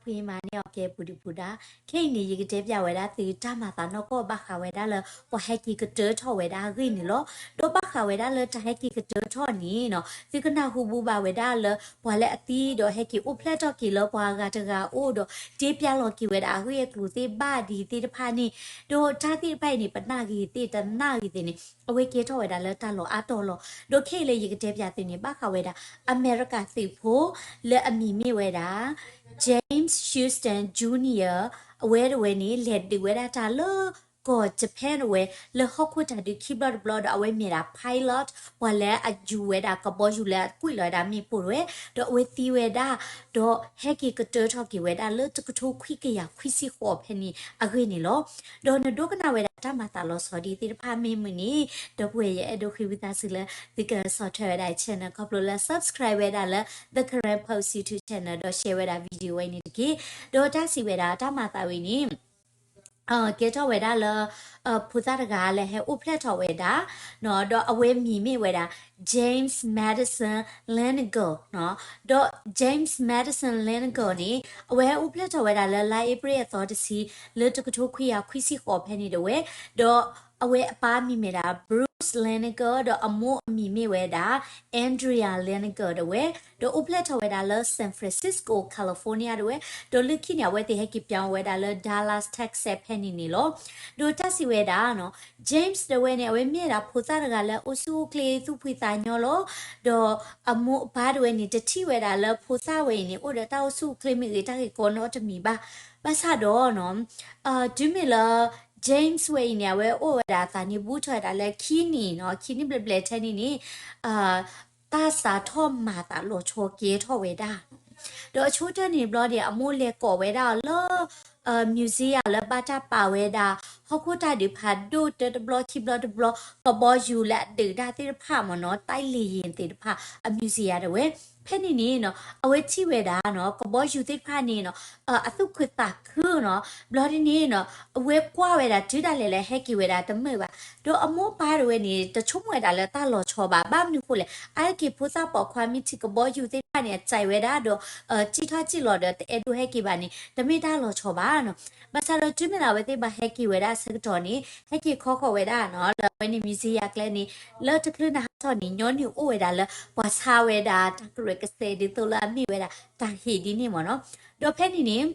ဖှံမၤန့ၢ်အီၤကဲပူၤဒုးပူၤဒါ, ခဲအံၤန့ၣ် ယကတဲပျးဝဲဒၣ်သုတၢ်မၤသးနီၢ်ကီၢ်ဘၣ်ဃးဝဲဒၣ်လၢ ပှၤဟဲက့ၤကတၢထီၣ်ဝဲဒၣ်အဂ့ၢ်န့ၣ်လီၤ. ဒီးဘၣ်ဃးဝဲဒၣ်လၢတၢ်ဟဲက့ၤကတၢထီၣ်န့ၣ်နီၤ သုကနၢ်ဟူဘူးဘၣ်ဝဲဒၣ်လၢ ပှၤလၢအသံဒီးဟဲက့ၤအိၣ်ဖျဲၣ်ထီၣ်က့ၤလၢပှၤဂၤတဂၤအအိၣ်ဒီး တ့ပျၢ်လီၤက့ၤဝဲဒၣ်အဂ့ၢ်အကျိၤသ့ၣ်တဖၣ်ဒ်သ့ၣ်တဖၣ်န့ၣ်, ဒီးတၢ်သ့ၣ်တဖၣ်အံၤန့ၣ် ပနၢ်ဂ့ၤသ့ၣ်တနၢ်ဂ့ၤသ့ၣ်န့ၣ် အဝဲကဲထီၣ်ဝဲဒၣ်လၢတၢ်လီၤအါတီၢ်လီၤ. ဒီးခဲအံၤလၢယကတဲပျးသုန့ၣ် ဘၣ်ဃးဝဲဒၣ် အမဲရကၤသုးဖိ လၢအမံၤမ့ၢ်ဝဲဒၣ် James Houston Junior အဝဲတဝဲန့ၣ် လဲၤဒုးဝဲဒၣ်တၢ်လၢ ကီၢ် Japan တဝဲ လၢဟီၣ်ခိၣ်တၢ်ဒုးခံဘျီတဘျီဒီး အဝဲမ့ၢ်ဒၣ် pilot ပှၤလၢအယူၤဝဲဒၣ်ကဘီယူၤလၢအကွံာ်လီၤဝဲဒၣ်မ့ၣ်ပိၢ်တဝဲ, ဒီးအဝဲသံဝဲဒၣ် ဒီးဟဲက့ၤကတၢထီၣ်က့ၤဝဲဒၣ်လၢတကထိခွံကယၤခွံဆံဃိးဖဲန့ၣ်အဂ့ၢ်န့ၣ်လီၤ. ဒီးနဒိကနၣ်ဝဲဒၣ်တၢ်မၤသးလီၤဆီဒ်သ့ၣ်တဖၣ်မ့ၢ်မုာ်န့ၣ် ဒီပုၢ်ဝဲၢ်ယအဲၣ်ဒိးဃ့ဝံသးစူၤလၢ သုကဆီၣ်ထွဲဝဲဒၣ် channel ခီဖျိလၢ subscribe ဝဲဒၣ်လၢ The Karen Post YouTube Channel ဒီး share ဝဲဒၣ် video ဝဲန့ၣ်တက့ၢ်. ဒီးတၢ်စံးဝဲဒၣ်တၢ်မၤသးဝဲန့ၣ် ကဲထီၣ်ဝဲဒၣ်လၢ ဖိသၣ်တဂၤလၢဟဲအိၣ်ဖျဲၣ်ထီၣ်ဝဲဒၣ် ဒီးအဝဲမံၤမ့ၢ်ဝဲဒၣ် James Madison Lenagle ဒီး James Madison Lenagle န့ၣ် အဝဲဟဲအိၣ်ဖျဲၣ်ထီၣ်ဝဲဒၣ်လၢလါအ့ဖြ့ၣ်အသီတဆံ လၢတကထိခွံကယၤခွံဆံဃိးဖဲန့ၣ်တဝဲ, ဒီးအဝဲအပၢ်မံၤမ့ၢ်ဒၣ် Bruce Lenagle ဒီးအမိၢ်အမံၤမ့ၢ်ဝဲဒၣ် Andrea Lenagle တဝဲ, ဒီးအိၣ်ဖျဲၣ်ထီၣ်ဝဲဒၣ်လၢ San Francisco California တဝဲ, ဒီးလၢခံန့ၣ် အဝဲသ့ၣ်ဟဲက့ၤပၠီဝဲဒၣ်လၢ Dallas Texas ဖဲန့ၣ်န့ၣ်လီၤ. ဒီးတၢ်စံးဝဲဒၣ်နီၤ James တဝဲန့ၣ် အဝဲမ့ၢ်ဝဲဒၣ်ဖိသၣ်တဂၤလၢအိၣ်ဆူၣ်အိၣ်ချ့သူၣ်ဖှံသးညီလီၤ. ဒီးအမိၢ်အပၢ်တဝဲန့ၣ် တထံၣ်ဝဲဒၣ်လၢဖိသၣ်ဝဲအံၤန့ၣ် အိၣ်ဒီးတၢ်အိၣ်ဆူၣ်အိၣ်ချ့မ့ၢ်ဂ့ၤ တၢ်ဂ့ၢ်ကီနီတမံၤဘၣ်. ဘၣ်ဆၣ်ဒီးနီၤ တုၤမ့ၢ်လၢ James ဝဲအံၤန့ၣ် အဝဲအိၣ်ဝဲဒၣ်အသးန့ၣ် ဘူးထီၣ်ဝဲဒၣ်လၢခံနံၣ်နီၤ ခံနံၣ်ဘျဲၣ်ဘျဲၣ်ထဲန့ၣ်န့ၣ် တၢ်စးထီၣ်မၤသးလီၤဆီကဲထီၣ်ဝဲဒၣ်. ဒီးအဆိကတၢၢ်န့ၣ်ဘျီန့ၣ် အမိၢ်လဲၤကိးဝဲဒၣ်အီၤလၢ museum လၢဘၣ်တၢ်ပာ်ဝဲဒၣ် ဟီၣ်ခိၣ်တၢ်ဒုးဖးဒိၣ်တဘျီခံဘျီတဘျီ ကဘီယူၤလၢအဒုးတၢ်သ့ၣ်တဖၣ်မ့ၢ်နီၤ တိုက်လေယာဉ်သ့ၣ်တဖၣ် အ museum တဝဲ. ဖဲန့ၣ်န့ၣ်နီၤ အဝဲထံၣ်ဝဲဒၣ်နီၤ ကဘီယူၤသ့ၣ်တဖၣ်န့ၣ်နီၤ အသူၣ်ခုသးခုနီၤ ဘျီဒ်န့ၣ်နီၤ အဝဲကွၢ်ဝဲဒၣ်တုၤဒၣ်လဲာ်လၢဟဲက့ၤဝဲဒၣ်တမုာ်ဘၣ်. ဒီးအမိၢ်အပၢ်တဝဲန့ၣ် တဆိကမိၣ်ဝဲဒၣ်လၢတၢ်လီၤဆီဘၣ်. ဘၣ်မနုၤဃိလဲၣ် အါတက့ၢ်ဖိသၣ်ပိာ်ခွါမ့ၢ်ထံၣ်ကဘီယူၤသ့ၣ်တဖၣ်န့ၣ် အစံးဝဲဒၣ်ဒီး စံၣ်ထီၣ်စံၣ်လီၤဒီးတအဲၣ်ဒိးဟဲက့ၤဘၣ်န့ၣ် တမ့ၢ်တၢ်လီၤဆီဘၣ်နီၤ. ဘၣ်ဆၣ်ဒီးတုၤမ့ၢ်လၢအဝဲသ့ၣ်ဘၣ်ဟဲက့ၤဝဲဒၣ်အဆၢကတီၢ်န့ၣ် ဟဲက့ၤခီဃီၤဝဲဒၣ်နီၤ လၢအဝဲန့ၣ် museum အကျဲန့ၣ် လၢတချုးနဟးထီၣ်န့ၣ် ညီနုၢ်အိၣ်ဝဲဒၣ်လၢပှၤဆါဝဲဒၣ်တၢ်ကရၢကစဲးဒ်သိးလၢအမ့ၢ်ဝဲဒၣ်တၢ်ဟ့ၣ်ဒ်န့ၣ်မ့ၢ်နီၤ. ဒီးဖဲန့ၣ်န့ၣ်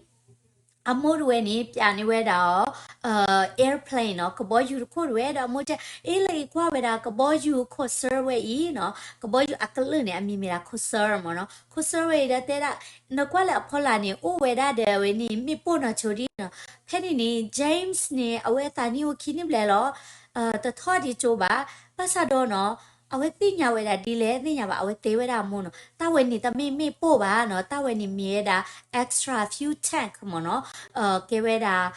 အမိၢ်တဝဲန့ၣ် ပျးန့ၢ်ဝဲဒၣ်အီၤ airplane နီၤ ကဘီယူၤတခိၣ်တဝဲ ဒီးအမိၢ်တဲ အ့ လၢအံၤကွၢ်ဝဲဒၣ်ကဘီယူၤ Corsair ဝဲအံၤနီၤ ကဘီယူၤအကလုာ်န့ၣ် အမံၤမ့ၢ်ဒၣ် Corsair မ့ၢ်နီၤ. Corsair ဝဲအံၤဒီးတဲဒၣ် နကွၢ်လၢအဖီလာ်န့ၣ် အိၣ်ဝဲဒၣ်ဒီးအဝဲန့ၣ် မ့ၣ်ပိၢ်နီၢ်ဆိဒ်နီၤ. ဖဲန့ၣ်န့ၣ် James န့ၣ် အဝဲအသးနံၣ်အိၣ်ခံနံၣ်ဘျဲၣ်လီၤ တထီၣ်ဒံးကၠိဘၣ်. ဘၣ်ဆၣ်ဒီးနီၤ အဝဲသ့ၣ်ညါဝဲဒၣ်ဒ်လဲၣ်သ့ၣ်ညါဘၣ် အဝဲတဲဝဲဒၣ်အမိၢ်နီၤ တၢ်ဝဲန့ၣ်တမ့ၢ်မ့ၣ်ပိၢ်ဘၣ်နီၤ တၢ်ဝဲန့ၣ်မ့ၢ်ဝဲဒၣ် extra fuel tank မ့ၢ်နီၤ ကဲဝဲဒၣ်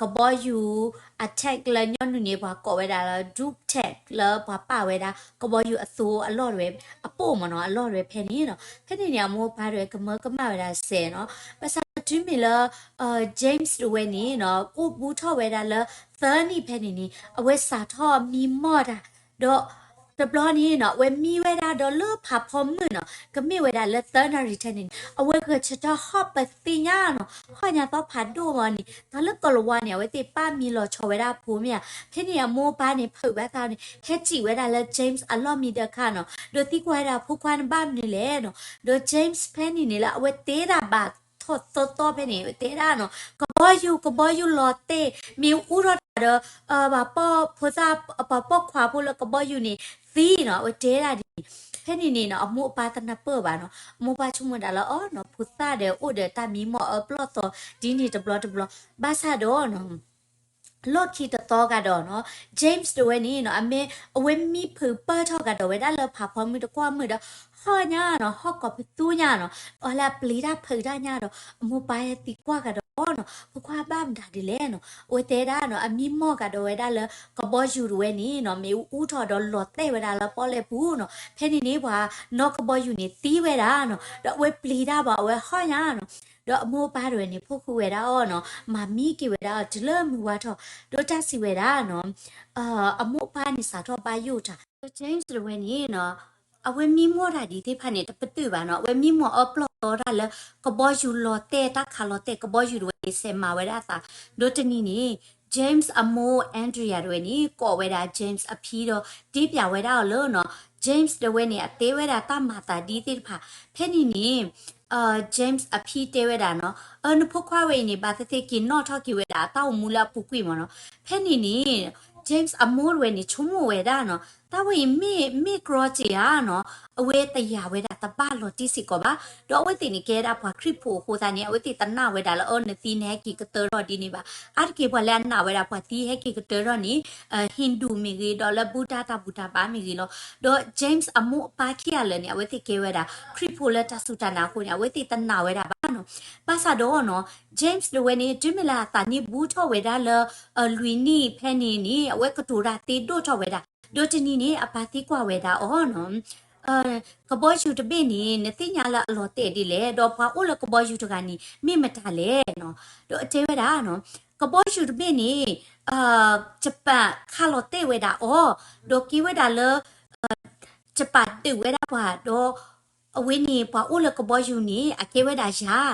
ကဘီယူၤ အ tank လၢညီနုၢ်န့ၣ် ပှၤကိးဝဲဒၣ်လၢ drunk tank လၢပှၤပာ်ဝဲဒၣ် ကဘီယူၤအသိအလီၢ်တဝဲ အပိၢ်မ့ၢ်နီၤ အလီၢ်တဝဲဖဲန့ၣ်နီၤ. ဖဲန့ၣ်န့ၣ် အမိၢ်အပၢ်တဝဲကမၢကမၣ်ဝဲဒၣ်စဲးနီၤ. ဘၣ်ဆၣ်ဒီးတုၤမ့ၢ်လၢ James တဝဲန့ၣ်နီၤ အိၣ်ဘူးထီၣ်ဝဲဒၣ်လၢသၢနံၣ်ဖဲန့ၣ်န့ၣ် အဝဲစးထီၣ်မံမီၢ်တၢ် ဒီးတဘျီန့ၣ်နီၤ အဝဲမံဝဲဒၣ်ဒီးလၢဖးဖီမုၢ်နီၤ ကမ့ၢ်ဝဲဒၣ်လၢသၢနၣ်ရံၣ်ထဲန့ၣ်န့ၣ် အဝဲဂဲၤဆၢထၢၣ်ဟီၣ်ပသ့ၣ်ညါနီၤ ဟီၣ်ညါသီဖးဒိၣ်မးန့ၣ် တၢ်လၢကိၤလၤဝါန့ၣ် အဝဲသ့ၣ်ပာ်မံလီၤဆီဝဲဒၣ်အဖိမ့ၢ်ဧါ. ဖဲန့ၣ်အမိၢ်အပၢ်န့ၣ် ဖုးဘၣ်သးန့ၣ် ဟဲစံးဝဲဒၣ်လၢ James အလီၢ်မံဒၢခါနီၤ ဒီးသံကွၢ်ဝဲဒၣ်ဖိခွါန့ၣ်ဘၣ်မနုၤလဲၣ်နီၤ. ဒီး James ဖဲန့ၣ်န့ၣ်လၢအဝဲတဲဒၣ်ဘၣ် ထီၣ်သီသီဖဲန့ၣ် အဝဲတဲဒၣ်နီၤ ကဘီယူၤ ကဘီယူၤလီၤတဲာ် မ့ၢ်အူထီၣ်တၢ်ဒီး ပှၤပိာ်ဖိသၣ် ပှၤပိာ်ခွါဖိလၢကဘီယူၤန့ၣ်သံနီၤ အဝဲတဲဒၣ်ဒ်န့ၣ်. ဖဲန့ၣ်န့ၣ်နီၤ အမိၢ်အပၢ်တနၢ်ပၢၢ်ဘၣ်နီၤ အမိၢ်အပၢ်ဆိကမိၣ်ဒၣ်လၢအီၤနီၤ ဖိသၣ်ဒီးအိၣ်ဒီးတၢ်မံမီၢ်အၢပျီၢ်သီဒ်န့ၣ်တဘျီတဘျီ ဘၣ်ဆၣ်ဒီးနီၤ လီၢ်ခံတသီကဒီးနီၤ James တဝဲန့ၣ်နီၤ အမ့ၢ်အဝဲမံဖုးပၢၢ်ထီၣ်ကဒီးဝဲဒၣ်လၢဖးဖီမုၢ်တကွၢ်မုၢ်ဒီး ဟီၣ်ညါနီၤ ဟီၣ်ကိးပသူညါနီၤ အီၤလၢအပျံၤတၢ်ဖုးတၢ်ညါဒီး အမိၢ်ပၢ်ဟဲသံကွၢ်ကဒီးနီၤ ဖိခွါဘၣ်မတၤဒ်လဲၣ်နီၤ အဝဲတဲဒၣ်နီၤ အမံမီၢ်ကဒီးဝဲဒၣ်လၢကဘီယူၤတဝဲန့ၣ်နီၤ မ့ၢ်အူထီၣ်ဒီးလီၤတဲာ်ဝဲဒၣ်လၢပီၣ်လဲၣ်ပူၤနီၤ ဖဲန့ၣ်န့ၣ်ပှၤနီၣ်ကဘီယူၤန့ၣ်သံဝဲဒၣ်နီၤ ဒီးအဝဲပျံၤတၢ်ဘၣ်အဝဲဟီၣ်ညါနီၤ ဒီးအမိၢ်အပၢ်တဝဲန့ၣ် ဖိဃုာ်ဝဲဒၣ်အီၤနီၤ မၤမံက့ၤဝဲဒၣ်အီၤတုၤလၢမုၢ်ဝါထီၣ် ဒီးတၢ်စံးဝဲဒၣ်နီၤ အမိၢ်အပၢ်န့ၣ်စးထီၣ်ဘၣ်ယိၣ်တၢ် ဒီး James တဝဲန့ၣ်နီၤ အဝဲမံမီၢ်တၢ်ဒ်သ့ၣ်တဖၣ်န့ၣ် တပတုာ်ဘၣ်နီၤ အဝဲမံမီၢ်အၢပျီၢ် အဝဲသ့ၣ်ကသီတၢ်လၢ ကဘီယူၤလီၤတဲာ် တၢ်ခးလီၤတဲာ် ကဘီယူၤတဝဲန့ၣ် ဆဲးမၤဝဲဒၣ်အသး, ဒီးတနံၤန့ၣ် James အမိၢ် Andrea တဝဲန့ၣ် ကိးဝဲဒၣ် James အဖံဒီး တဲပၠးဝဲဒၣ်အီၤလၢနီၤ James တဝဲန့ၣ် အတဲဝဲဒၣ်တၢ်မၤသးဒ်သ့ၣ်တဖၣ်, ဖဲန့ၣ်န့ၣ် James အဖံတဲဝဲဒၣ်နီၤ, အၢ နဖိခွါဝဲအံၤန့ၣ် ဘၣ်သ့ၣ်သ့ၣ်က့ၤနီၣ်ထီၣ်က့ၤဝဲဒၣ်အတၢ်အိၣ်မူလၢအပူၤကွံာ်မ့ၢ်နီၤ, ဖဲန့ၣ်န့ၣ် James အမိၢ်တဝဲန့ၣ် ဆိကမိၣ်ဝဲဒၣ်နီၤ, တၢ်ဝဲအံၤမ့ၢ် မ့ၢ်ကြီက့ၤဧါနီၤ, အဝဲတယာ်ဝဲဒၣ်တဘၣ်လီၤတံၢ်စ့ၢ်ကီးဘၣ်, ဒီးအဝဲသ့ၣ်န့ၣ်ကဲဒၣ်ပှၤခရံာ်ဖိအဃိသတးန့ၣ် အဝဲသ့ၣ်တနာ်ဝဲဒၣ်လၢ အၢ နသံနဟဲက့ၤကတၢၢ်ထီၣ်ဒ်န့ၣ်ဘၣ်, အါတက့ၢ်ပှၤလၢအနာ်ဝဲဒၣ်ပှၤသံဟဲက့ၤကတၢၢ်ထီၣ်န့ၣ် Hindu မ့ၢ်ဂ့ၤ ဒီးလၢ Buddha တၢ်ဘူၣ်တၢ်ဘါမ့ၢ်ဂ့ၤလီၤ, ဒီး James အမိၢ်အပၢ်ခံဂၤလၢာ်န့ၣ် အဝဲသ့ၣ်ကဲဝဲဒၣ် ခရံာ်ဖိလၢတၢ်စူၢ်တၢ်နာ်အဃိန့ၣ် အဝဲသ့ၣ်တနာ်ဝဲဒၣ်ဘၣ်နီၤ, ဘၣ်ဆၣ်ဒီးနီၤ James တဝဲန့ၣ် တုၤမ့ၢ်လၢအသးန့ၣ်ဘူးထီၣ်ဝဲဒၣ်လၢ လွံၢ်နံၣ်ဖဲန့ၣ်န့ၣ် အဝဲကတိၤတၢ်သ့ဒိၣ်ထီၣ်ဝဲဒၣ်, ဒီးတနံၤန့ၣ် အပၢ်သံကွၢ်ဝဲဒၣ်အီၤနီၤ ကဘီယူၤတဘ့ၣ်န့ၣ် နသ့ၣ်ညါလၢအလီၤတဲာ်ဒ်လဲၣ်, ဒီးပှၤအိၣ်လၢကဘီယူၤတဂၤန့ၣ် မ့ၢ်မတၤလဲၣ်နီၤ, ဒီးတဲဝဲဒၣ်နီၤ ကဘီယူၤတဘ့ၣ်န့ၣ် Japan ခးလီၤတဲာ်ဝဲဒၣ်အီၤ, ဒီးက့ၤဝဲဒၣ်လၢ Japan ဒုးဝဲဒၣ်ပှၤဒီး အဝဲန့ၣ် ပှၤအိၣ်လၢကဘီယူၤန့ၣ် အကဲဝဲဒၣ်ယၤ,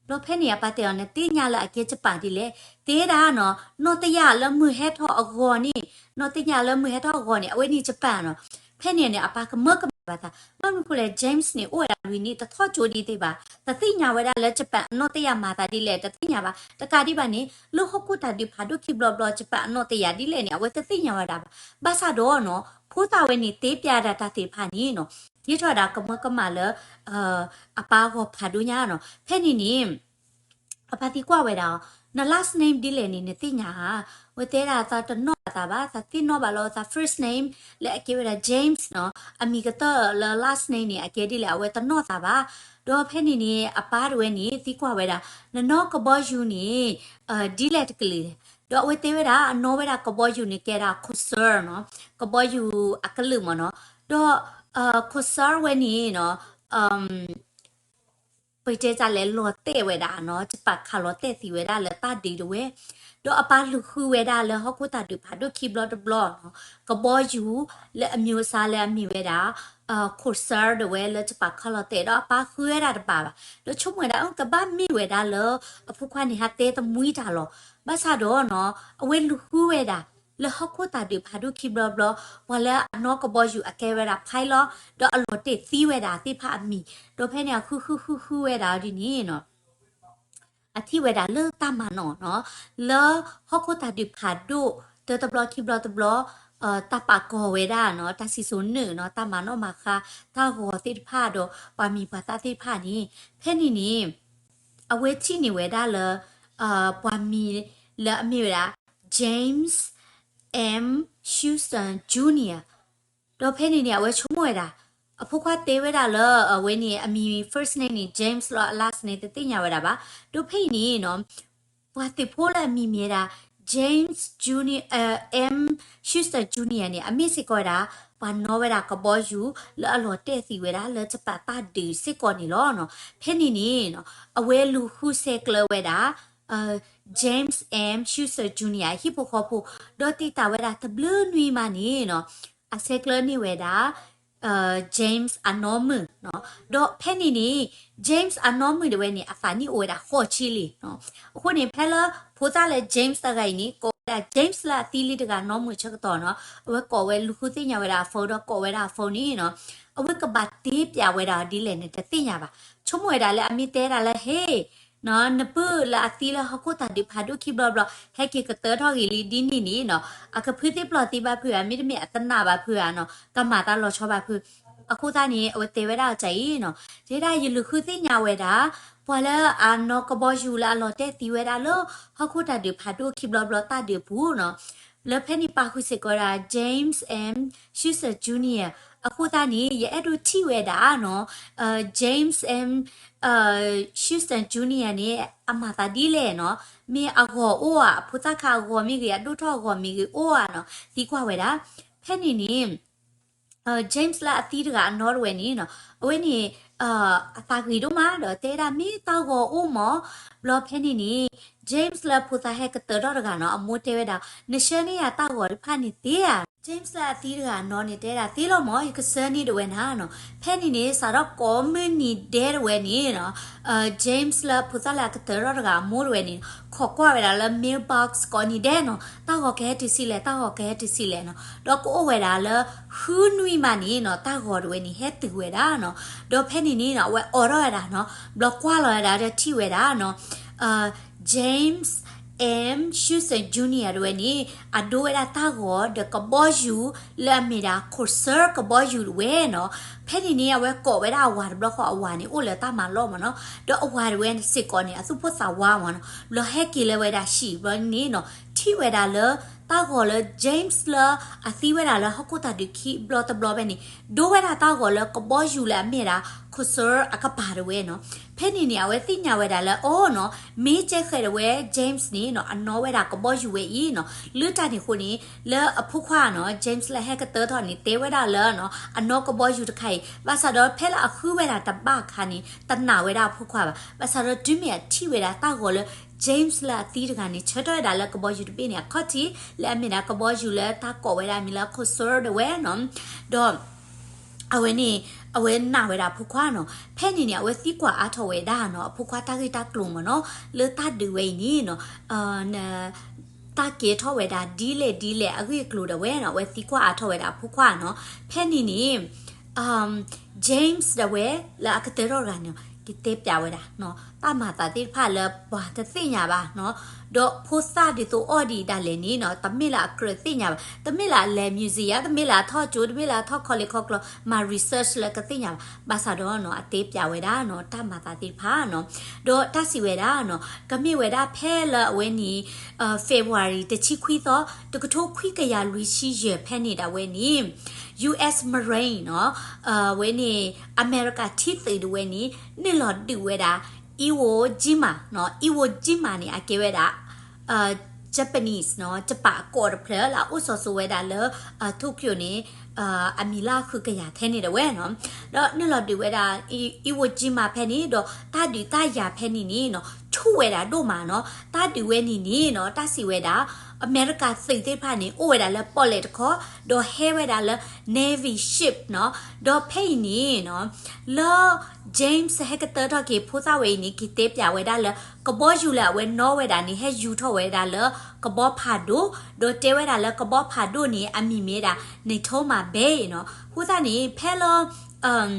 ဘျီဖဲန့ၣ်အပၢ်တဲအီၤ နသ့ၣ်ညါလၢအကဲ Japan ဒ်လဲၣ်, တဲဒၣ်နီၤ နီၢ်တယာ်လၢမုၢ်ဟဲထီၣ်အဂီၢ်န့ၣ်, နီၢ်တယာ်လၢမုၢ်ဟဲထီၣ်အဂီၢ်န့ၣ် အဝဲန့ၣ် Japan နီၤ, ဖဲန့ၣ်န့ၣ် အပၢ်ကမၢကမၣ်ဘၣ်သး, ဘၣ်မနုၤဃိလဲၣ် James န့ၣ် အိၣ်ဝဲဒၣ်လွံၢ်နံၣ် တထီၣ်ကၠိဒ်သ့ၣ်ဘၣ်, တသ့ၣ်ညါဝဲဒၣ်လၢ Japan အနီၢ်တယာ်မၤသးဒ်လဲၣ် တသ့ၣ်ညါဘၣ်, တကးဒံးဘၣ်န့ၣ် လၢဟီၣ်ခိၣ်တၢ်ဒုးဖးဒိၣ်ခံဘျီဘျီ Japan အနီၢ်တယာ်ဒ်လဲၣ်န့ၣ် အဝဲတသ့ၣ်ညါဝဲဒၣ်ဘၣ်, ဘၣ်ဆၣ်ဒီးနီၤ ဖိသၣ်ဝဲန့ၣ် တဲပျးဒၣ်တၢ်သ့ၣ်တဖၣ်န့ၣ်နီၤ ယဲထီၣ်ဒၣ်ကမၢကမၣ်လၢ အပၢ်အဂီၢ်ဖးဒိၣ်ညါနီၤ, ဖဲန့ၣ်န့ၣ် အပၢ်သံကွၢ်ဝဲဒၣ်အီၤ, န last name ဒ်လဲၣ်န့ၣ် နသ့ၣ်ညါဧါ, ဝဲတဲဒၣ်သးတနီၣ်ဘၣ်သးဘၣ်, သးသ့ၣ်နီၣ်ဘၣ်လၢသး first name လၢအကဲဝဲဒၣ် James နီၤ, အမံၤကတၢၢ်လၢ last name န့ၣ် အကဲဒ်လဲၣ် အဝဲတနီၣ်သးဘၣ်, ဒီးဖဲန့ၣ်န့ၣ် အပၢ်တဝဲန့ၣ် သံကွၢ်ဝဲဒၣ်, နနီၢ်ကဘီယူၤန့ၣ် ဒ်လဲၣ်တကလုာ်လဲၣ်, ဒီးအဝဲတဲဝဲဒၣ် အနီၢ်ဝဲဒၣ်ကဘီယူၤန့ၣ် ကဲဒၣ် Corsair နီၤ, ကဘီယူၤအကလုာ်မ့ၢ်နီၤ, ဒီး Corsair ဝဲန့ၣ်နီၤ ပတဲတၢ်လဲၤလီၤတဲာ်ဝဲဒၣ်နီၤ, တပာ်ခးလီၤတဲာ်သံဝဲဒၣ်လၢတၢ်ဒုးတဝဲ, ဒီးအပၢ်လူၤဃုဝဲဒၣ်လၢဟီၣ်ခိၣ်တၢ်ဒုးဖးဒိၣ်ခံဘျီတဘျီနီၤ, ကဘီယူၤလၢအမံၤအစါလၢအမ့ၢ်ဝဲဒၣ် Corsair တဝဲလၢတပာ်ခးလီၤတဲာ် ဒီးအပၢ်ဃုဝဲဒၣ်တပာ်ဘၣ်, ဒီးဆိကမိၣ်ဝဲဒၣ် အကဘၣ်မ့ၢ်ဝဲဒၣ်လၢ အဖိခွါန့ၣ် ဟးတဲတမှံတၢ်လီၤ, ဘၣ်ဆၣ်ဒီးနီၤ အဝဲလူၤဃုဝဲဒၣ် လၢဟီၣ်ခိၣ်တၢ်ဒုးဖးဒိၣ်ခံဘျီဘျီ, ပှၤလၢအနီၢ်ကဘီယူၤအကဲဝဲဒၣ် pilot ဒီးအလီၤတဲာ်သံဝဲဒၣ်သ့ၣ်တဖၣ်အမံၤ, ဒီးဖဲန့ၣ်အဃုဃုဃုဃုဝဲဒၣ်ဒ်န့ၣ်နီၤ, အထံၣ်ဝဲဒၣ်လၢတၢ်မၤနီၣ်နီၤ, လၢဟီၣ်ခိၣ်တၢ်ဒုးဖးဒိၣ် တၢတဘျီခံဘျီတဘျီ, တၢ်ပာ်ကီၤဝဲဒၣ်နီၤ, တၢ်စံၣ်စိၤနုာ်နီၤ, တၢ်မၤနီၣ်မၤဃါ တၢ်ဂီၤသ့ၣ်တဖၣ်ဒီး ပှၤမံၤပှၤသၣ်သ့ၣ်တဖၣ်န့ၣ်, ဖဲန့ၣ်န့ၣ် အဝဲထံၣ်န့ၢ်ဝဲဒၣ်လၢ ပှၤမံၤလၢအမ့ၢ်ဝဲဒၣ် James M Houston Junior ဒီးဖဲန့ၣ်န့ၣ် အဝဲဆိကမိၣ်ဝဲဒၣ်, အဖိခွါတဲဝဲဒၣ်လၢ အဝဲန့ၣ်အမံၤ first name န့ၣ် James လီၤ, last name တသ့ၣ်ညါဝဲဒၣ်ဘၣ်, ဒီးဖဲအံၤန့ၣ်နီၤ ပှၤသုးဖိလၢအမံၤမ့ၢ်ဝဲဒၣ် James Junior, M Houston Junior န့ၣ် အမ့ၢ်စ့ၢ်ကီးဝဲဒၣ် ပှၤနီၣ်ဝဲဒၣ်ကဘီယူၤ လၢအလီၤတဲာ်သံဝဲဒၣ်လၢတပာ်တၢ်ဒုးစ့ၢ်ကီးန့ၣ်လီၤ. ဖဲန့ၣ်န့ၣ် အဝဲလူၤဃုဆဲးကျၢဝဲဒၣ် James M Houston Junior အဟံၣ်ဖိဃီဖိ, ဒီးတံာ်တာ်ဝဲဒၣ်တဘျုးနွံမးန့ၣ်နီၤ, အဆဲးကျၢန့ၢ်ဝဲဒၣ် James အနီၢ်မုၣ်, ဒီးဖဲန့ၣ်န့ၣ် James အနီၢ်မုၣ်တဝဲန့ၣ် အသးနံၣ်အိၣ်ဝဲဒၣ်ဃိးဆံလံ. အဃိန့ၣ် ဖဲလၢဖိသၣ်လၢ James တဂၤအံၤန့ၣ် ကိးဝဲဒၣ် James လၢအသံလံတဂၤနီၢ်မုၣ်ဆၢကတီၢ်နီၤ, အဝဲကိးဝဲလူၤဃုသ့ၣ်ညါဝဲဒၣ်အ phone ဒီးကိးဝဲဒၣ်အ phone န့ၣ်နီၤ, အဝဲကဘၣ်တဲပျးဝဲဒၣ်ဒ်လဲၣ်န့ၣ် တသ့ၣ်ညါဘၣ်. ဆိကမိၣ်ဝဲဒၣ်လၢအမ့ၢ်တဲဒၣ်လၢ ဟ့ၣ် နပုၢ်လၢအသံလၢဟီၣ်ခိၣ်တၢ်ဒုးဖးဒိၣ်ခံဘျီဘျီ ဟဲက့ၤကတၢၢ်ထီၣ်ဂ့ၤလံဒ်န့ၣ်န့ၣ်နီၤ, အကဖုသ့ၣ်ပျီၢ်သံဘၣ်ဖုးဧါ, မ့တမ့ၢ်အတနာ်ဘၣ်ဖုးဧါနီၤ, ကမၤတၢ်လီၤဆီဘၣ်ဖုး. အဃိသတးန့ၣ် အဝဲတဲဝဲဒၣ်အီၤအံၤနီၤ, တဲဒၣ်ယလူၤဃုသ့ၣ်ညါဝဲဒၣ် ပှၤလၢအနီၢ်ကဘီယူၤလၢအလီၤတဲာ်သံဝဲဒၣ်လၢ ဟီၣ်ခိၣ်တၢ်ဒုးဖးဒိၣ်ခံဘျီဘျီတၢ်ဒုးအပူၤနီၤ, လၢဖဲန့ၣ်ပာ်ဃုာ်စ့ၢ်ကီးဝဲဒၣ် James M Houston Junior အဃိသတးန့ၣ် ယအဲၣ်ဒိးထံၣ်ဝဲဒၣ်နီၤ, James M Houston Junior န့ၣ် အမၤသးဒ်လဲၣ်နီၤ, မ့ၢ်အဂီၤအိၣ်ဧါ, အဖိသၣ်ခါအဂီၤမ့ၢ်ဂ့ၤ, အဒိၣ်ထီၣ်အဂီၤမ့ၢ်ဂ့ၤ အိၣ်ဧါနီၤ, သံကွၢ်ဝဲဒၣ်. ဖဲန့ၣ်န့ၣ် James လၢအသံတဂၤအနီၢ်တဝဲန့ၣ်နီၤ, အဝဲန့ၣ် အသးဂ့ၤဒိၣ်မးဒီးတဲဒၣ်မ့ၢ်တၢ်ဂီၤအိၣ်မး, ဘျီဖဲန့ၣ်န့ၣ် James လၢဖိသၣ်ဟဲကတၢၢ်ထီၣ်တဂၤနီၤ အမိၢ်တဲဝဲဒၣ် နဆှၢန့ၢ်ယၤတၢ်ဂီၤတဖၣ်န့ၣ်သ့ဧါ. James လၢအသံတဂၤနီၤန့ၣ် တဲဒၣ်သ့လီၤမး ယကဆှၢန့ၢ်ဒၣ်ဝဲနၤနီၤ. ဖဲန့ၣ်န့ၣ် စးထီၣ်ကိးမုၢ်နံၤဒဲးဒၣ်ဝဲန့ၣ်နီၤ James လၢဖိသၣ်လၢအကတၢၢ်ထီၣ်တဂၤအမိၢ်ဒၣ်ဝဲန့ၣ် ခိးကွၢ်ဝဲဒၣ်လၢ mailbox ကိးနံၤဒဲးနီၤ တၢ်ဂီၤကဟဲတုၤဆံးလဲၣ် တၢ်ဂီၤကဟဲတုၤဆံးလဲၣ်နီၤ. ဒီးကအိၣ်ဝဲဒၣ်လၢ ဃုနွံမးန့ၣ်နီၤ တၢ်ဂီၤဒၣ်ဝဲန့ၣ် ဟဲတုၤဝဲဒၣ်နီၤ. ဒီးဖဲန့ၣ်န့ၣ်နီၤ အဝဲအိးထီၣ်ဝဲဒၣ်နီၤ ဘျီကွၢ်လီၤဝဲဒၣ်ဒီးထံၣ်ဝဲဒၣ်နီၤ James M Houston Junior ဒၣ်ဝဲန့ၣ် အဒိဝဲဒၣ်တၢ်ဂီၤဒီးကဘီယူၤလၢအမ့ၢ်ဒၣ် Courser ကဘီယူၤဒၣ်ဝဲနီၤ. ဖဲန့ၣ်န့ၣ် အဝဲကိးဝဲဒၣ်အဝၤတဘျီဃီ အဝၤန့ၣ်အိၣ်လၢတၢ်မၤလီၢ်မးနီၤ. ဒီးအဝၤဒၣ်ဝဲစ့ၢ်ကီးန့ၣ် အသူၣ်ဖိသးဝးမးနီၤ. ဘျီဟဲက့ၤလၢဝဲဒၣ်ဟံၣ်ဘျီန့ၣ်နီၤ ထံၣ်ဝဲဒၣ်လၢ တၢ်ဂီၤလၢ James လၢအသံဝဲဒၣ်လၢဟီၣ်ခိၣ်တၢ်ဒုးခံဘျီတဘျီဖဲန့ၣ် ဒိဝဲဒၣ်တၢ်ဂီၤလၢကဘီယူၤလၢအမ့ၢ်ဒၣ် Courser အကပၤဒၣ်ဝဲနီၤ. ဖဲန့ၣ်န့ၣ် အဝဲသ့ၣ်ညါဝဲဒၣ်လၢ အိနီၤ မ့ၢ်ကဲဃဲးဒၣ်ဝဲ James န့ၣ်နီၤ အနီၣ်ဝဲဒၣ်ကဘီယူၤဝဲအံၤနီၤ. လၢတၢ်န့ၣ်အဃိန့ၣ် လၢအဖိခွါနီၤ James လၢဟဲကတၢၢ်ထီၣ်န့ၣ် တဲဝဲဒၣ်လၢနီၤ အနီၣ်ကဘီယူၤတခါအံၤ ဘၣ်ဆၣ်ဒီးဖဲလၢအဃုဝဲဒၣ်တဘၣ်အခါန့ၣ် တနာ်ဝဲဒၣ်အဖိခွါဘၣ်. ဘၣ်ဆၣ်ဒီးတုၤမ့ၢ်အထံၣ်ဝဲဒၣ်တၢ်ဂီၤလၢ James လၢအသံတဂၤန့ၣ် ဆၢထၢၣ်ဝဲဒၣ်လၢကဘီယူၤတဘ့ၣ်န့ၣ် အခီၣ်ထံး လၢအမ့ၢ်ဒၣ်ကဘီယူၤလၢတၢ်ကိးဝဲဒၣ်မ့ၢ်လၢ Courser ဒၣ်ဝဲနီၤ. ဒီး အဝဲန့ၣ် အဝဲနာ်ဝဲဒၣ်အဖိခွါနီၤ. ဖဲန့ၣ်န့ၣ် အဝဲသံကွၢ်အါထီၣ်ဝဲဒၣ်နီၤ အဖိခွါတၢ်ဂ့ၢ်တၢ်ကျိၤမးနီၤ လၢတၢ်ဒုးဝဲအံၤန့ၣ်နီၤ တၢ်ကဲထီၣ်ဝဲဒၣ်ဒ်လဲၣ်ဒ်လဲၣ်အဂ့ၢ်အကျိၤဒၣ်ဝဲနီၤ အဝဲသံကွၢ်အါထီၣ်ဝဲဒၣ်အဖိခွါနီၤ. ဖဲန့ၣ်န့ၣ် James ဒၣ်ဝဲ လၢအကတၢၢ်ထီၣ်တဂၤန့ၣ် ကတဲပျးဝဲဒၣ် တၢ်မၤသးသ့ၣ်တဖၣ်လၢပှၤတသ့ၣ်ညါဘၣ်နီၤ. ဒီးဖိသၣ်ဒ်သိးအီၣ်ဒံးဒၣ်လဲာ်န့ၣ်နီၤ တမ့ၢ်လၢအကြၢးသ့ၣ်ညါဘၣ်, တမ့ၢ်လၢအလဲၤ museum ယါ, တမ့ၢ်လၢအထီၣ်ကၠိ, တမ့ၢ်လၢအထီၣ်ခီလ့ၣ်ခီကျိ မၤ research လၢကသ့ၣ်ညါဘၣ်. ဘၣ်ဆၣ်ဒီးနီၤ အတဲပျးဝဲဒၣ်နီၤ တၢ်မၤသးသ့ၣ်တဖၣ်နီၤ. ဒီးတၢ်စံးဝဲဒၣ်နီၤ ကမ့ၢ်ဝဲဒၣ်ဖဲလၢအဝဲန့ၣ် February တဆံခွံသီ တကထိခွံကယၤလွံၢ်ဆံယဲၢ်ဖဲန့ၣ်ဒၣ်ဝဲန့ၣ် US Marine နီၤ အဝဲန့ၣ် အမဲရကၤထံသုးဒၣ်ဝဲန့ၣ် နုာ်လီၤဒုးဝဲဒၣ် Iwo Jima နီၤ. Iwo Jima န့ၣ် အကဲဝဲဒၣ် Japanese နီၤ ယပၣ်အကီးတဖျၢၣ်လၢအအိၣ်စီၤစိၤဝဲဒၣ်လၢ Tokyo န့ၣ် အမံၤလၢဃုကယၤထဲန့ၣ်ဒၣ်ဝဲနီၤ. ဒီးနုာ်လီၤဒုးဝဲဒၣ် Iwo Jima ဖဲန့ၣ် ဒီးတၢ်ဒုးတၢ်ယၤဖဲန့ၣ်န့ၣ်နီၤ ထူၣ်ဝဲဒၣ်ဒိၣ်မးနီၤ. တၢ်ဒုးဝဲန့ၣ်န့ၣ်နီၤ တၢ်စံးဝဲဒၣ် အမဲရကၤသုးသ့ၣ်တဖၣ်န့ၣ် အိၣ်ဝဲဒၣ်လၢပီၣ်လဲၣ်တခီ ဒီးဟဲဝဲဒၣ်လၢ Navy ship နီၤ. ဒီးဖဲအံၤန့ၣ်နီၤ လၢ James ဟဲကတၢၢ်ထီၣ်က့ၤဖိသၣ်ဝဲအံၤန့ၣ် က့ၤတဲပျးဝဲဒၣ်လၢ ကဘီယူၤလၢအဝဲနီၣ်ဝဲဒၣ်န့ၣ် ဟဲယူၤထီၣ်ဝဲဒၣ်လၢကဘီဖးဒိၣ်, ဒီးတဲဝဲဒၣ်လၢကဘီဖးဒိၣ်န့ၣ် အမံၤမ့ၢ်ဒၣ် Natoma Bay နီၤ. အဃိသတးန့ၣ် ဖဲလၢ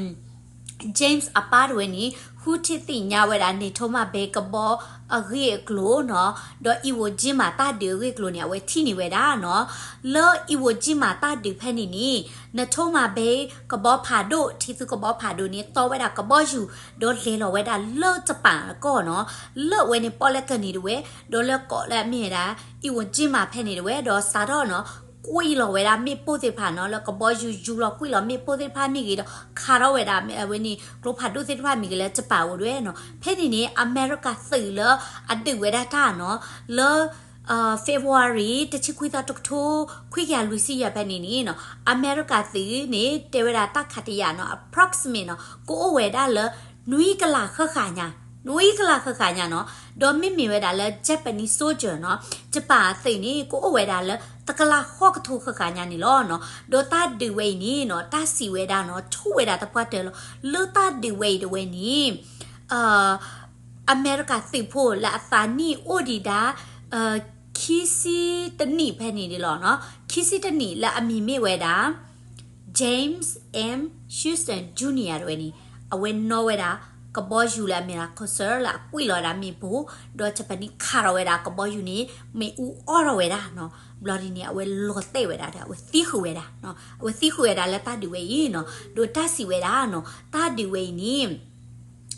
James အပၢ်တဝဲန့ၣ် ဃုထံၣ်သ့ၣ်ညါဝဲဒၣ် Natoma Bay ကဘီအဂ့ၢ်အကျိၤနီၤ, ဒီး Iwo Jima တၢ်ဒုးအဂ့ၢ်အကျိၤန့ၣ် အဝဲထံၣ်န့ၢ်ဝဲဒၣ်နီၤ. လၢ Iwo Jima တၢ်ဒုးဖဲန့ၣ်န့ၣ် Natoma Bay ကဘီဖးဒိၣ် ထံသူကဘီဖးဒိၣ်န့ၣ် တီဝဲဒၣ်ကဘီယူၤ ဒီးလဲၤလီၤဝဲဒၣ်လၢယပၣ်အကီၢ်နီၤ, လၢအဝဲန့ၣ်ပီၣ်လဲၣ်ကၢၢ်န့ၣ်တဝဲ, ဒီးလၢကီးလၢအမ့ၢ်ဝဲဒၣ် Iwo Jima ဖဲန့ၣ်တဝဲ, ဒီးစးထီၣ်နီၤ ကွံာ်လီၤဝဲဒၣ်မ့ၣ်ပိၢ်သ့ၣ်တဖၣ်နီၤ, လၢကဘီယူၤယူၤလီၤကွံာ်လီၤမ့ၣ်ပိၢ်သ့ၣ်တဖၣ်မ့ၢ်ဂ့ၤဒီး ခးထီၣ်ဝဲဒၣ်အဝဲန့ၣ် ကျိဖးဒိၣ်သ့ၣ်တဖၣ်မ့ၢ်ဂ့ၤလၢယပၣ်အိၣ်တဝဲနီၤ. ဖဲန့ၣ်န့ၣ် အမဲရကၤသုးလၢအဒုးဝဲဒၣ်တၢ်နီၤ, လၢ February တဆံခွံသီ တကထိခွံကယၤလွံၢ်ဆံယဲၢ်ဖဲန့ၣ်န့ၣ်နီၤ, အမဲရကၤသုးန့ၣ် တဲဝဲဒၣ်တၢ်ခးတယာ်နီၤ approximate နီၤ ကအိၣ်ဝဲဒၣ်လၢ နွံကလးဃၣ်ဃၣ်ညါ, နွံကလးဃၣ်ဃၣ်ညါနီၤ. ဒီးမ့မ့ၢ်ဝဲဒၣ်လၢ Japanese soldier နီၤ, ယပၣ်အသုးန့ၣ် ကအိၣ်ဝဲဒၣ်လၢ တကလးဃိးကထိဃၣ်ဃၣ်ညါန့ၣ်လီၤနီၤ. ဒီးတၢ်ဒုးဝဲအံၤန့ၣ်နီၤ တၢ်စံးဝဲဒၣ်နီၤ ထူၣ်ဝဲဒၣ်သပှၢ်တၢၢ်လီၤ. လၢတၢ်ဒုးဝဲအံၤတဝဲန့ၣ် အမဲရကၤသုးဖိလၢအသးနံၣ်အိၣ်ဒံးဒၣ် ခံဆံတနံၣ်ဖဲန့ၣ်ဒၣ်လီၤနီၤ, ခံဆံတနံၣ်လၢအမံၤမ့ၢ်ဝဲဒၣ် James M Houston Junior တဝဲန့ၣ် အဝဲနီၣ်ဝဲဒၣ် ကဘီယူၤလၢအမ့ၢ်ဒၣ် Courser လၢအကွံာ်လီၤဝဲဒၣ်မ့ၣ်ပိၢ်, ဒီး Japanese ခးထီၣ်ဝဲဒၣ်ကဘီယူၤန့ၣ် မ့ၣ်အူအီၣ်ထီၣ်ဝဲဒၣ်နီၤ, ဘျီဒ်န့ၣ် အဝဲလီၤတဲာ်ဝဲဒၣ်ဒီး အဝဲသံဃုာ်ဝဲဒၣ်, အဝဲသံဃုာ်ဝဲဒၣ်လၢတၢ်ဒုးဝဲအံၤနီၤ, ဒီးတၢ်စံးဝဲဒၣ်နီၤ တၢ်ဒုးဝဲအံၤန့ၣ်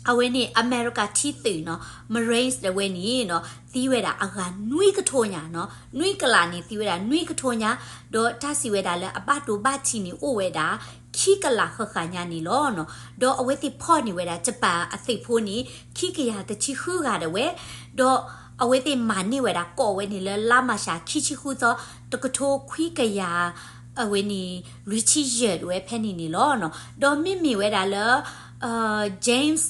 အဝဲန့ၣ် အမဲရကၤထံသုးနီၤ Marines တဝဲန့ၣ်နီၤ သံဝဲဒၣ်အဂၤနွံကထိညါနီၤ, နွံကလးန့ၣ် သံဝဲဒၣ်နွံကထိညါ, ဒီးတၢ်စံးဝဲဒၣ်လၢအဘၣ်ဒိဘၣ်ထံးန့ၣ်အိၣ်ဝဲဒၣ် ခံကလးဃၣ်ဃၣ်ညါန့ၣ်လီၤနီၤ. ဒီးအဝဲသ့ၣ်ဖီၣ်န့ၢ်ဝဲဒၣ် ယပၣ်အသုးဖိန့ၣ် ခံကယၤတဆံဃုဂၤဒၣ်ဝဲ, ဒီးအဝဲသ့ၣ်မၤန့ၢ်ဝဲဒၣ်ကီးဝဲန့ၣ်လၢလါမၢ်ၡး ခံဆံဃုသီ တကထိခွံကယၤ အဝဲန့ၣ် လွံၢ်ဆံယဲၢ်တဝဲဖဲန့ၣ်န့ၣ်လီၤ. ဒီးမ့မ့ၢ်ဝဲဒၣ်လၢ James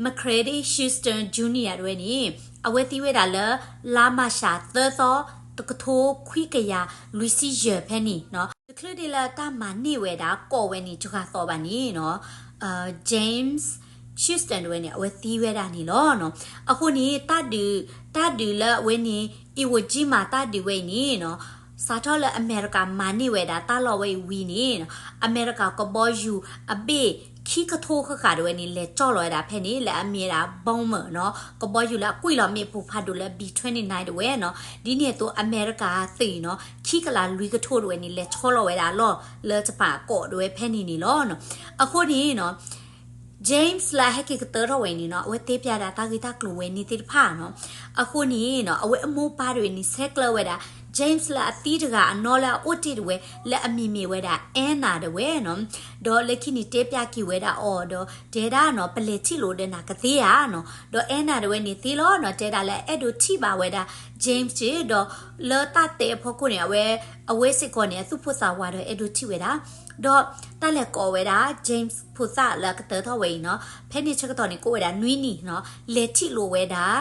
McCready Houston Junior တဝဲန့ၣ် အဝဲသံဝဲဒၣ်လၢ လါမၢ်ၡးသၢသီ တကထိခွံကယၤလွံၢ်ဆံယဲၢ်ဖဲန့ၣ်နီၤ. တချုးဒ်လၢတၢ်မၤန့ၢ်ဝဲဒၣ် ကိးဝဲန့ၣ် တဂၤသီဘၣ်န့ၣ်နီၤ James Houston တဝဲန့ၣ် အဝဲသံဝဲဒၣ်န့ၣ်လီၤ. အဃိန့ၣ် တၢ်ဒုး တၢ်ဒုးလၢအဝဲန့ၣ် Iwo Jima တၢ်ဒုးဝဲအံၤန့ၣ်နီၤ စးထီၣ်လၢအမဲရကၤမၤန့ၢ်ဝဲဒၣ်တၢ်လီၢ်ဝဲအံၤဝံၤန့ၣ်နီၤ အမဲရကၤကဘီယူၤအဘ့ၣ်ခံကထိဃၣ်ဃၣ်တဝဲန့ၣ် လဲၤကၠီၣ်လီၤဝဲဒၣ်ဖဲန့ၣ် လၢအမ့ၢ်ဝဲဒၣ် bomber နီၤ ကဘီယူၤလၢအကွံာ်လီၤမ့ၣ်ပိၢ်ဖးဒိၣ်လၢ B twenty-nine တဝဲနီၤ. ဒ်န့ၣ်အသိးအမဲရကၤသုးနီၤ ခံကလးလွံၢ်ကထိတဝဲန့ၣ် လဲၤဆီလီၤဝဲဒၣ်အလီၢ်လၢတပၤကိးတဝဲဖဲန့ၣ်န့ၣ်လီၤ. အဃိန့ၣ်နီၤ James လၢအဟဲက့ၤကတၢၢ်ထီၣ်ဝဲအံၤန့ၣ်နီၤ အဝဲတဲပျးဒၣ်တၢ်ဂ့ၢ်တၢ်ကျိၤဝဲန့ၣ်သ့ၣ်တဖၣ်နီၤ. အဃိန့ၣ်နီၤ အဝဲအမိၢ်ပၢ်တဝဲန့ၣ် ဆဲးကျၢဝဲဒၣ် James လၢအသံတဂၤအနီၢ်လၢအအိၣ်တ့ၢ်တဝဲ လၢအမံၤမ့ၢ်ဝဲဒၣ် Anna တဝဲနီၤ. ဒီးလၢခံန့ၣ်တဲပျးက့ၤဝဲဒၣ်အီၤဒီး တဲဒၣ်နီၤ ပလဲၤထံၣ်လိာ်ဒီးနၤကသ့ဧါနီၤ. ဒီး Anna တဝဲန့ၣ်သ့လီၤနီၤ တဲဒၣ်လၢအဲၣ်ဒိးထံၣ်ဘၣ်ဝဲဒၣ် James ဒီး လၢတၢ်တဲအဖီခိၣ်န့ၣ် အဝဲ အဝဲစ့ၢ်ကီးန့ၣ် အသူၣ်ဖိသးဝးဒီးအဲၣ်ဒိးထံၣ်ဝဲဒၣ် ဒီးတၢ်လဲၤကိးဝဲဒၣ် James ဖိသၣ်လၢအကတၢၢ်ထီၣ်ဝဲအံၤနီၤ ဖဲန့ၣ်ဆၢကတီၢ်န့ၣ် ကအိၣ်ဝဲဒၣ်နွံနံၣ်နီၤ လဲၤထံၣ်လိာ်ဝဲဒၣ်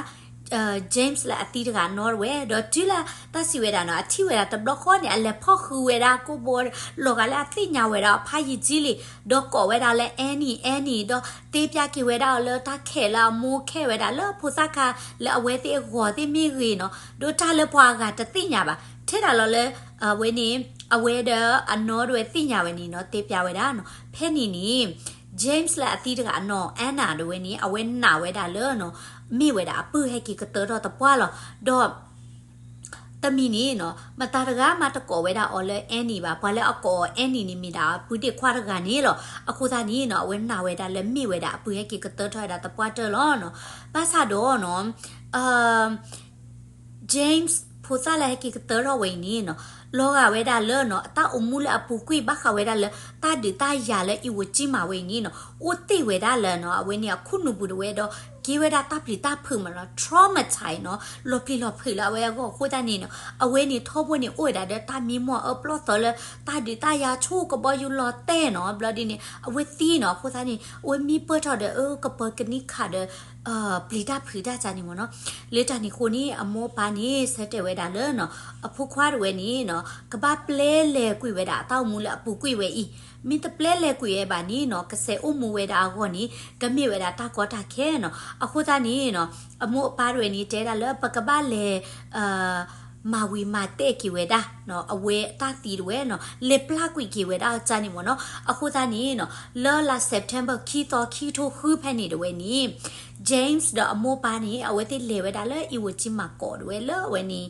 James လၢအသံတဂၤနီၢ်တဝဲ ဒီးတုၤလၢတၢ်စံးဝဲဒၣ်နီၤ အထံၣ်ဝဲဒၣ်တဘျီဃီန့ၣ် အလဲၤဖီၣ်ဃုာ်ဝဲဒၣ်ကိးဘီ လီၤဂာ်လၢအသ့ၣ်ညါဝဲဒၣ်အဖးယံာ်ကၠံလံ ဒီးကိးဝဲဒၣ်လၢ Annie Annie ဒီးတဲပျးက့ၤဝဲဒၣ်အီၤလၢတၢ်ခဲးလၢအမိၢ်ခဲးဝဲဒၣ်လၢဖိသၣ်ခါ လၢအဝဲသ့ၣ်အဂီၤသ့ၣ်မ့ၢ်ဂ့ၤနီၤ ဒီးတၢ်လၢပှၤအဂၤတသ့ၣ်ညါဘၣ် ထဲဒၣ်လီၤလၢ အဝဲန့ၣ် အဝဲဒီးအနီၢ်တဝဲသ့ၣ်ညါဝဲန့ၣ်နီၤ တဲပျးဝဲဒၣ်နီၤ ဖဲန့ၣ်န့ၣ် James လၢအသံတဂၤအနီၢ် Anna တဝဲန့ၣ် အဝဲနာ်ဝဲဒၣ်လၢနီၤ မ့ၢ်ဝဲဒၣ်အပုၢ်ဟဲက့ၤကတၢၢ်ထီၣ်သပှၢ်လီၤ. ဒီး တမံၤန့ၣ်နီၤ မတၤတဂၤမးတကိးဝဲဒၣ်အီၤလၢ Annie ဘၣ် ပှၤလၢအကိးအီၤ Annie န့ၣ်မ့ၢ်ဒၣ်အပုၢ်ဒ့ၣ်ခွါတဂၤန့ၣ်လီၤ. အဃိသတးန့ၣ်နီၤ အဝဲနာ်ဝဲဒၣ်လၢမ့ၢ်ဝဲဒၣ်အပုၢ်ဟဲက့ၤကတၢၢ်ထီၣ်ဝဲဒၣ်သပှၢ်တၢၢ်လီၤနီၤ. ဘၣ်ဆၣ်ဒီးနီၤ James ဖိသၣ်လၢဟဲက့ၤကတၢၢ်ထီၣ်ဝဲအံၤန့ၣ်နီၤ လီၤဂာ်ဝဲဒၣ်လၢနီၤ အတၢ်အိၣ်မူလၢအပူၤကွံာ် ဘၣ်ဃးဝဲဒၣ်လၢတၢ်ဒုးတၢ်ယၤလၢ Iwo Jima ဝဲအံၤန့ၣ်နီၤ အိၣ်တ့ၢ်ဝဲဒၣ်လၢနီၤ အဝဲန့ၣ်အခိၣ်နူာ်ပူၤတဝဲဒီး ကဲဝဲဒၣ်တၢ်ပျံၤတၢ်ဖုးမးနီၤ traumatize နီၤ လီၤပျံၤလီၤဖုးလၢအဝဲအဂီၢ်အဃိသတးန့ၣ်နီၤ အဝဲန့ၣ်ထီဘိန့ၣ် အိၣ်ဝဲဒၣ်ဒီးတၢ်မံမီၢ်အၢပျီၢ်သီလၢ တၢ်ဒုးတၢ်ယၤဆိကဘီယူၤလီၤတဲာ်နီၤ ဘျီဒ်န့ၣ် အဝဲသံနီၤ အဃိသတးန့ၣ် အဝဲမံပၢၢ်ထီၣ်ဒီး အၢ ကပၢၤကနံၣ်ခးဒီး ပျံၤတၢ်ဖုးတၢ်ကါန့ၣ်မးနီၤ. လၢတၢ်န့ၣ်အဃိန့ၣ် အမိၢ်အပၢ်န့ၣ် ဆၢတဲာ်ဝဲဒၣ်လၢနီၤ အဖိခွါတဝဲန့ၣ်နီၤ ကဘၣ်ပျဲလဲၤကွံာ်ဝဲဒၣ်အတၢ်အိၣ်မူလၢအပူၤကွံာ်ဝဲအံၤ, မ့ၢ်တပျဲလဲၤကွံာ်ဝဲဘၣ်န့ၣ်နီၤ ကစဲးအိၣ်မူဝဲဒၣ်အဂီၢ်န့ၣ် ကမ့ၢ်ဝဲဒၣ်တၢ်ကီတၢ်ခဲနီၤ. အဃိသတးန့ၣ်နီၤ အမိၢ်အပၢ်တဝဲန့ၣ် တဲဒၣ်လၢပကဘၣ်လဲၤ မၤဝံၤမၤတဲာ်က့ၤဝဲဒၣ် အဝဲတၢ်သံတဝဲနီၤ လဲၤပျၢ်ကွံာ်က့ၤဝဲဒၣ်အီၤန့ၣ်မးနီၤ. အဃိသတးန့ၣ်နီၤ လၢလါ September ခံသီ ခံကထိဃုဖဲန့ၣ်တဝဲန့ၣ် James ဒီးအမိၢ်ပၢ်န့ၣ် အဝဲသ့ၣ်လဲၤဝဲဒၣ်လၢ Iwo Jima ကိးတဝဲလၢအဝဲန့ၣ်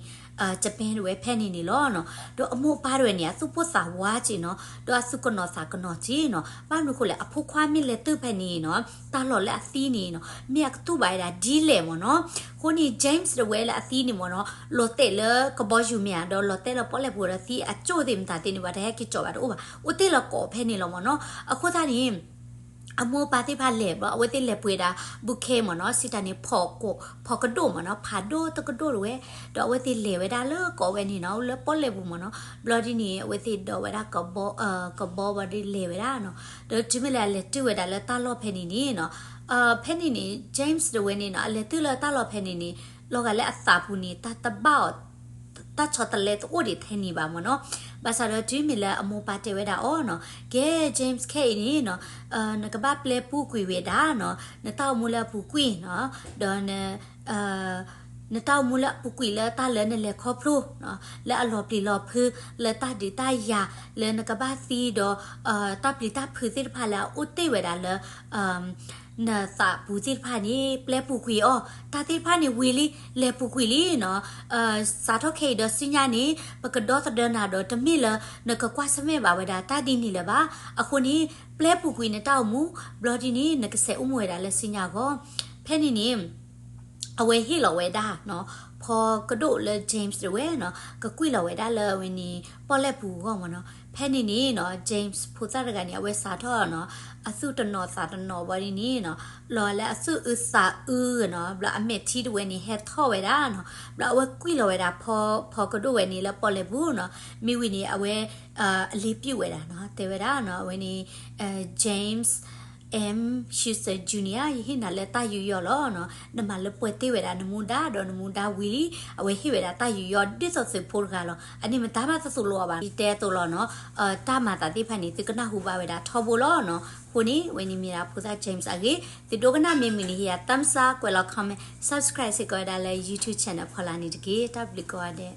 Japan တဝဲဖဲန့ၣ်န့ၣ်လီၤနီၤ. ဒီးအမိၢ်အပၢ်တဝဲန့ၣ် အသူၣ်ပိၢ်သးဝးက့ၤနီၤ ဒီးအသူၣ်ကနိးသးကနိးက့ၤနီၤ. ဘၣ်မနုၤဃိလဲၣ် အဖိခွါမ့ၢ်လဲၤတုၤဖဲန့ၣ်နီၤ တၢ်လီၢ်လၢအသံန့ၣ်နီၤ မ့ၢ်အကတူၢ်ဘၣ်ဝဲဒၣ်ဒ်လဲၣ်မးနီၤ. အဃိန့ၣ် James တဝဲလၢအသံန့ၣ်မးနီၤ လီၤတဲာ်လၢကဘီယူၤမ့ၢ်ဧါ ဒီးလီၤတဲာ်လၢပီၣ်လဲၣ်ပူၤဒီးသံအကၠိၣ်သ့ၣ်မတၤသ့ၣ်န့ၣ် ဘၣ်တဟဲက့ၤကၠီၣ်ဘၣ်တအိၣ်ဘၣ် အိၣ်တ့ၢ်လၢကိးဖဲန့ၣ်လီၤမးနီၤ. အဃိသတးန့ၣ် အမိၢ်အပၢ်သ့ၣ်တဖၣ်လဲၤဘျီ အဝဲသ့ၣ်လဲၤပှ့ၤဒၣ် bouquet မးနီၤ စံးတၢ်န့ၣ် ဖီၣ်ကဒိၣ်မးနီၤ ဖးဒိၣ်တကဒိၣ်တဝဲ ဒီးအဝဲသ့ၣ်လဲၤဝဲဒၣ်လၢကိးဝဲန့ၣ်နီၤ လၢပီၣ်လဲၣ်ပူၤမးနီၤ. ဘျီဒ်န့ၣ် အဝဲသ့ၣ်ဒိးဝဲဒၣ် ကဘီဘၣ်ဒီးလဲၤဝဲဒၣ်နီၤ. ဒီးတုၤမ့ၢ်လၢအလဲၤတုၤဝဲဒၣ်လၢတၢ်လီၢ်ဖဲန့ၣ်န့ၣ်နီၤ ဖဲန့ၣ်န့ၣ် James တဝဲန့ၣ်နီၤ အလဲၤတုၤလၢတၢ်လီၢ်ဖဲန့ၣ်န့ၣ် လီၤဂာ်လၢအသးပူၤန့ၣ် တၢ်တဘၣ်အီၤ တၢ်ဆီတလဲတအိၣ်ဒံးထဲန့ၣ်ဘၣ်မးနီၤ. ဘၣ်ဆၣ်ဒီးတုၤမ့ၢ်လၢအမိၢ်ပၢ်တဲဝဲဒၣ်အီၤနီၤ ကဲ James ခဲအံၤန့ၣ်နီၤ နကဘၣ်ပျဲပူၤကွံာ်ဝဲဒၣ်နီၤ နတၢ်အိၣ်မူလၢအပူၤကွံာ်နီၤ ဒီး နတၢ်အိၣ်မူလၢအပူၤကွံာ်လၢတၢ်လၢနလဲၤခီဖျိ လၢအလီၤပျံၤလီၤဖုး လၢတၢ်ဒုးတၢ်ယၤ လၢနကဘၣ်သံဒီး တၢ်ပျံၤတၢ်ဖုးသ့ၣ်တဖၣ်လၢအအိၣ်တ့ၢ်ဝဲဒၣ်လၢ နသးပူၤသ့ၣ်တဖၣ်န့ၣ် ပျဲပူၤကွံာ်အီၤ တၢ်သ့ၣ်တဖၣ်န့ၣ်ဝံၤလံ လဲၤပူၤကွံာ်လံနီၤ. စးထီၣ်ခဲအံၤဒီးဆူညါန့ၣ် ပကဒီသဒၢနၤဒီး တမ့ၢ်လၢနကကွၢ်ဆၢၣ်မဲာ်ဘၣ်ဝဲဒၣ်တၢ်ဒ်န့ၣ်လၢၤဘၣ်. အဃိန့ၣ် ပျဲပူၤကွံာ်နတၢ်အိၣ်မူ ဘျီဒ်န့ၣ် နကစဲးအိၣ်မူဝဲဒၣ်လၢဆူညါအဂီၢ်. ဖဲန့ၣ်န့ၣ် အဝဲဟ့ၣ်လီၤဝဲဒၣ်နီၤ ဖီကဒိၣ်လၢ James တဝဲနီၤ ကကွံာ်လီၤဝဲဒၣ်လၢအဝဲန့ၣ် ပီၣ်လဲၣ်ပူၤအဂီၢ်မ့ၢ်နီၤ. ဖဲန့ၣ်န့ၣ်နီၤ James ဖိသၣ်တဂၤန့ၣ် အဝဲစးထီၣ်နီၤ အသူၣ်တနီၤသးတနီၤဘၣ်ဒ်န့ၣ်နီၤ လီၤလၢအသူၣ်အုးသးအုးနီၤ ဘျီအမဲာ်ထံတဝဲန့ၣ် ဟဲထီၣ်ဝဲဒၣ်နီၤ ဘျီအဝဲကွံာ်လီၤဝဲဒၣ်ဖီ ဖီကဒိၣ်ဝဲန့ၣ်လၢပီၣ်လဲၣ်ပူၤနီၤ. မ့ၢ်ဝံၤန့ၣ် အဝဲ အလ့ပျုၢ်ဝဲဒၣ်နီၤ တဲဝဲဒၣ်နီၤ အဝဲန့ၣ် James M Houston Junior ယဟ့ၣ်နၤလၢတၢ်ယူးယီၣ်လီၤနီၤ နမၤလၢပှဲၤတ့ၢ်ဝဲဒၣ်နမူဒါ ဒီးနမူဒါဝံၤလံ အဝဲဟ့ၣ်ဝဲဒၣ်တၢ်ယူးယီၣ်ဒ်သိးသုးဖိတဂၤလီၤ. အန့ၣ်မတၤမးတသိၣ်လိအီၤဘၣ် ယတဲအသိးလီၤနီၤ တၢ်မၤသးသ့ၣ်တဖၣ်န့ၣ် သုကနၢ်ဟူဘၣ်ဝဲဒၣ်ထီဘိလီၤနီၤ. အဃိန့ၣ် အဝဲန့ၣ်မ့ၢ်ဒၣ်ဖိသၣ် James အဂ့ၢ် သုဒိကနၣ်မ့ၢ်မုာ်န့ၣ် ဟ့ၣ်ယၤ thumbs up ကွဲးလီၤ comment subscribe စ့ၢ်ကီးဝဲဒၣ်လၢ YouTube channel ဖီလာ်န့ၣ်တက့ၢ်. တၢ်ဘျုးကိးဂၤဒဲး.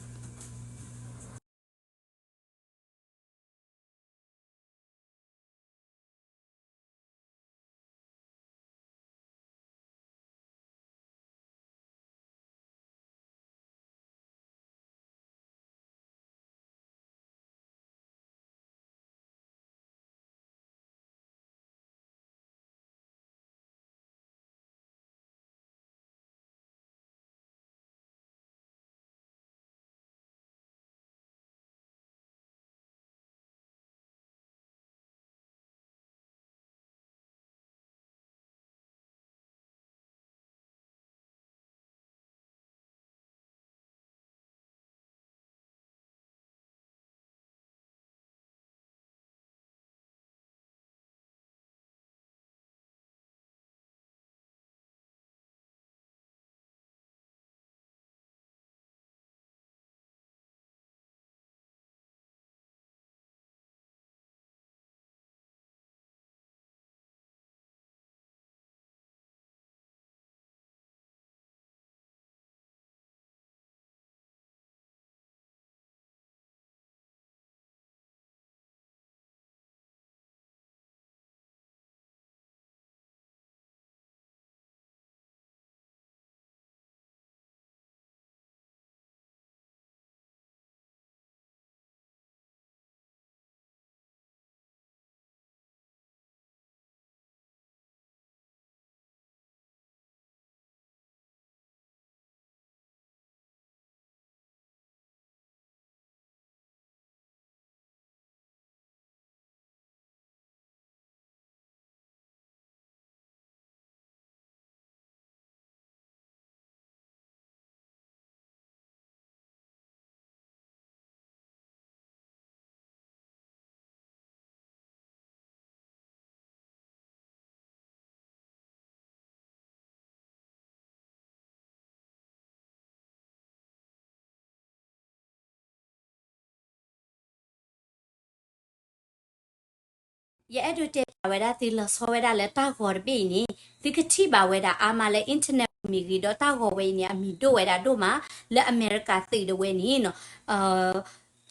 ယအဲၣ်ဒိးတဲဖျါဝဲဒၣ်သုလီၤဆီဝဲဒၣ်လၢတၢ်ဂီၤတဘ့ၣ်အံၤန့ၣ် သုကထံၣ်ဘၣ်ဝဲဒၣ်အါမးလၢ internet ပူၤမ့ၢ်ဂ့ၤ ဒီးတၢ်ဂီၤဝဲအံၤန့ၣ် အမံၤဒိၣ်ဝဲဒၣ်ဒိၣ်မး လၢအမဲရကၤသုးတဝဲန့ၣ်နီၤ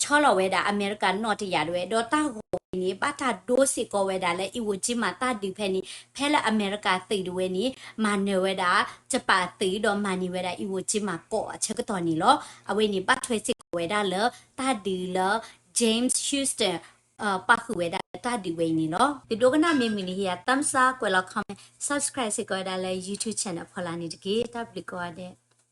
ဆီလီၤဝဲဒၣ်အမဲရကၤနီၣ်တယၢ်တဝဲ ဒီးတၢ်ဂီၤဝဲအံၤန့ၣ် ဘၣ်တၢ်ဒိစ့ၢ်ကီးဝဲဒၣ်လၢ Iwo Jima တၢ်ဒုးဖဲန့ၣ် ဖဲလၢအမဲရကၤသုးတဝဲန့ၣ် မၤနၢၤဝဲဒၣ် ယပၣ်သုးဒီးမၤန့ၢ်ဝဲဒၣ် Iwo Jima ကီးအဆၢကတီၢ်န့ၣ်လီၤ. အဝဲန့ၣ်ဘၣ်ထွဲစ့ၢ်ကီးဝဲဒၣ်လၢတၢ်ဒုးလၢ James Houston ပာ်ဃုာ်ဝဲဒၣ်လၢတၢ်ဒုးဝဲအံၤန့ၣ်လီၤ. သုဒိကနၣ်မ့ၢ်မုာ်န့ၣ် ဟ့ၣ်ယၤ thumbs up ကွဲးလီၤ comment subscribe စ့ၢ်ကီးဝဲဒၣ်လၢ YouTube channel ဖီလာ်န့ၣ်တက့ၢ်. တၢ်ဘျုးကိးဂၤဒဲး.